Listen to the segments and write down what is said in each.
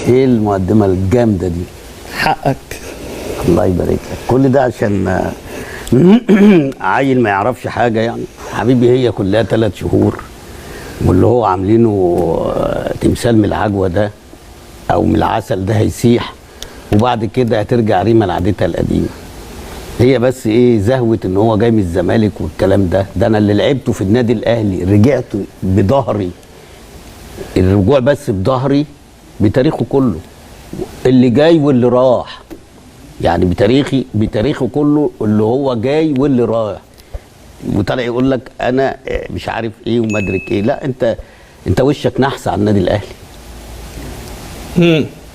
ايه المقدمة الجامدة دي؟ حقك. الله يبارك لك. كل ده عشان عيل ما يعرفش حاجة يعني. حبيبي هي كلها 3 شهور، واللي هو عاملينه تمثال من العجوه ده او من العسل ده هيسيح، وبعد كده هترجع ريما لعادتها القديمة. هي بس ايه زهوه ان هو جاي من الزمالك والكلام ده. ده انا اللي لعبته في النادي الاهلي رجعت بظهري، الرجوع بس بظهري بتاريخه كله، اللي جاي واللي راح، يعني بتاريخي بتاريخه كله اللي هو جاي واللي رايح. وطالع يقول لك انا مش عارف ايه ومدرك ايه. لا، انت وشك نحس على النادي الاهلي.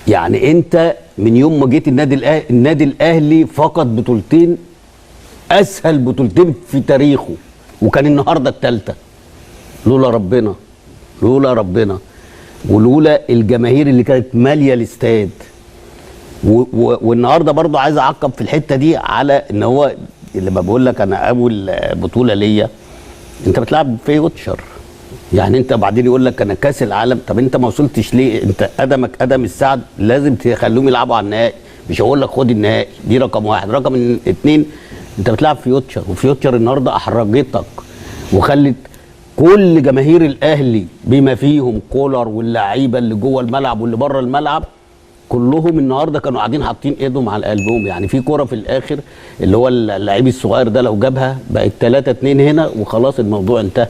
يعني انت من يوم ما جيت النادي الاهلي، النادي الاهلي فقد بطولتين، اسهل بطولتين في تاريخه، وكان النهارده الثالثة لولا ربنا، لولا ربنا ولولا الجماهير اللي كانت ماليه الاستاد. والنهارده برضو عايز اعقب في الحتة دي على ان هو اللي ما بقول لك انا اول بطوله ليا، انت بتلعب فيوتشر، يعني انت بعدين يقول لك انا كاس العالم. طب انت ما وصلتش ليه؟ انت قدمك قدم السعد، لازم تخليهم يلعبوا على النهائي، مش هقول لك خد النهائي. دي رقم واحد. رقم اتنين، انت بتلعب فيوتشر، وفيوتشر النهارده احرجتك وخلت كل جماهير الاهلي بما فيهم كولر واللعيبة اللي جوه الملعب واللي بره الملعب كلهم النهارده كانوا قاعدين حاطين ايدهم على قلبهم. يعني في كورة في الاخر اللي هو اللعيب الصغير ده لو جابها بقت 3-2 هنا وخلاص الموضوع انتهى.